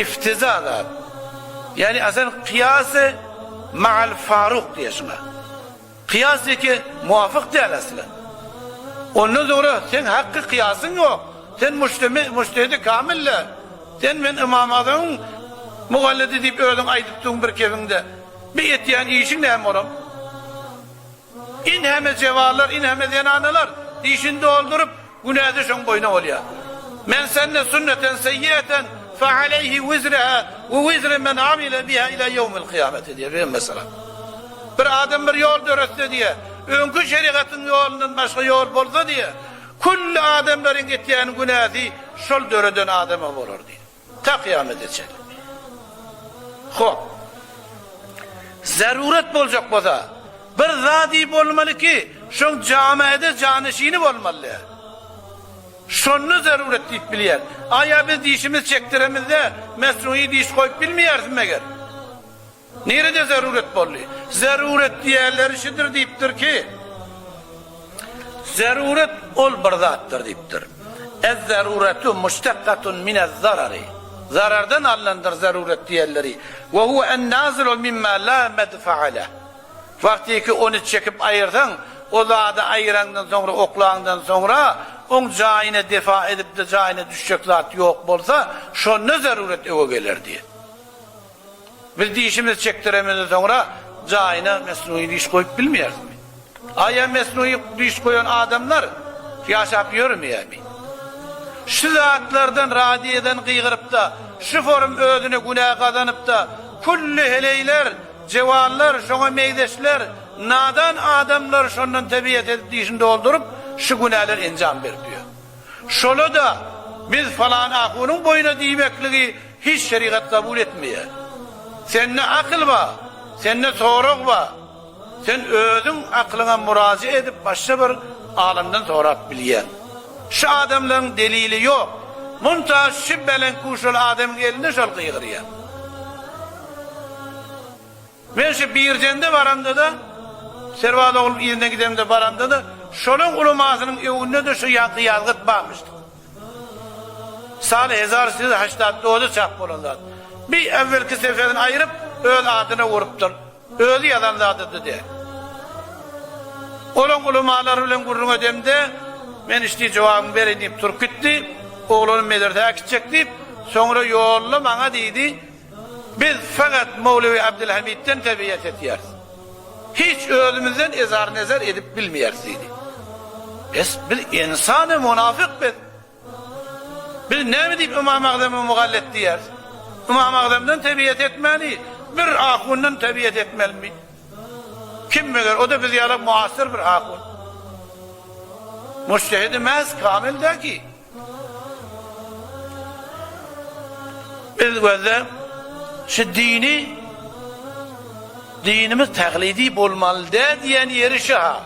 iftiza zat. Ýagny aslyn kyýasy ma'al faruk diýýär şuňa. Kyýas ýeke muwafyk däl asly. Ondan soňra seň hakky kyýasyň ýok. Sen mujtemi mujtehidi kamil däl. Sen men Ymam Azamyň mugallidi diýip özüň aýdypdyň bir kefiňde. Bir etýän işiň näme olam? Inheme jewanlar, inheme zenanalar dişini dolduryp, günäsi şoň boýna bolýar. Men senne sünneten seýýi'eten fe aleýhi wizreha we wizre men amile biha ila ýewmil kyýameti diýýär Pygamber salam. Bir adam bir ýol döretse diýýär, öňki şerigatyň ýolundan başga ýol bolsa diýýär, külli adamlaryň etýän günäsi şol döreden adama bolar diýýär. Ta kyýamete çenli. Hop. Zarurat boljak bolsa, bir zady bolmaly ki, şoň jamaede janyşini bolmaly. Şonda zarurat diýip bilýär. Aýa biz dişimiz çekdiremizde mesnuýy diş goýup bilmeýäris meger? Nirede zaruret boldy? Zaruret diýenleri şudur diýipdir ki, Zaruret ol bir zatdyr diýipdir. Ez-zaruretu muştakkatun minez-zarari. Zarardan alnandyr zaruret diýenleri. Ve huve en-nazilu mimma la medfa'a leh. Wagtyky ony çekip aýyrsaň, o zady aýyraňdan soňra, oklaňdan soňra, oň jaýyna defa edip-de jaýyna düşjek zat ýok bolsa, şonda zaruret öňe geler diýen. Biz dişimizi çekdiremizden soňra jaýyna mesnuýy diş goýup bilmeýärismi? Aýa mesnuýy diş goýan adamlar ýaşap ýörmeýärmi? Şu zatlardan radiýadan gygyrypda, şu forum özüne günä gazanypda, külli heleýler, jewanlar, şoňa meýzeşler, nadan adamlar şondan tebiýet edip dişini dolduryp, şu günäler enjam berip ýör. Şola-da biz falan ahunyň boýuna diýmekligi hiç şerigat kabul etmeýär. Sende akyl bar, sende sorag bar. Sen özüň aklyňa muraja edip başga bir alymdan sorap bilýäň. Şu adamlaryň delili ýok. Munta şu beleňku şol adamyň elinde şol gygyrýar. Men şu Birjende baramda-da, Serbaz ogluň yzyna gidemde baramda-da, şolaň ulamasynyň öňünde-de şu ýaňky ýazgyt barmyşdy. Saly hezar siz haşdat doda çap bolan zat. Bi äwwelki seferini aýyryp, öz adyna urupdyr. Özi ýazan zadydy däl. Olaň ulamalary bilen gürrüň edemde, men içdi jogabyňy bereýin diýip turup gitdi. Oglanym medresä äkitjek diýip, soňra ýolda maňa diýdi, Biz fakat Mowlewi Abdylhamidden tebiýet etýäris. Hiç özümizden ezar-nezer edip bilmeýäris diýdi. Bes, biz ynsan-y munafyk biz. Biz näme diýip Ymam Agzama mugallet diýýäris? Ymam Agzamdan tebiýet etmäni, bir ahundan tebiýet etmelimi? Kim meger, o-da biz ýaly muasyr bir ahun. Mujtehidi mäz kamil däl ki. Biz gözde şu dini dinimiz taklidi bolmaly däl diýen ýeri şu ha.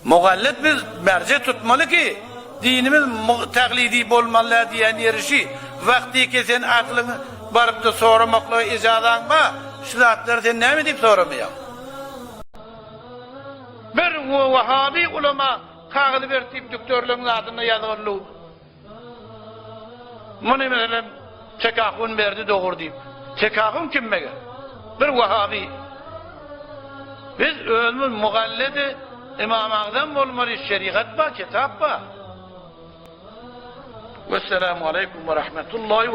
Mugallet biz merje tutmaly ki dinimiz taklidi bolmaly däl diýen ýeri şu. Wagtyky sen aklyň barypda soramaklyga ijazaň bar, şu zatlary sen näme diýip soramaýaň? Bir wahabi ulama Kagyzy ber diýip dükdörleň zadynda ýazyldy. Muny meselem Tekahun berdi dogry diýip. Tekahun kim meger? Bir wahabi. Biz özümiz mugalledi Imam Agzam bolmaly şerigat bar, kitap bar. Wesselamu aleýkum we rahmetullahi we.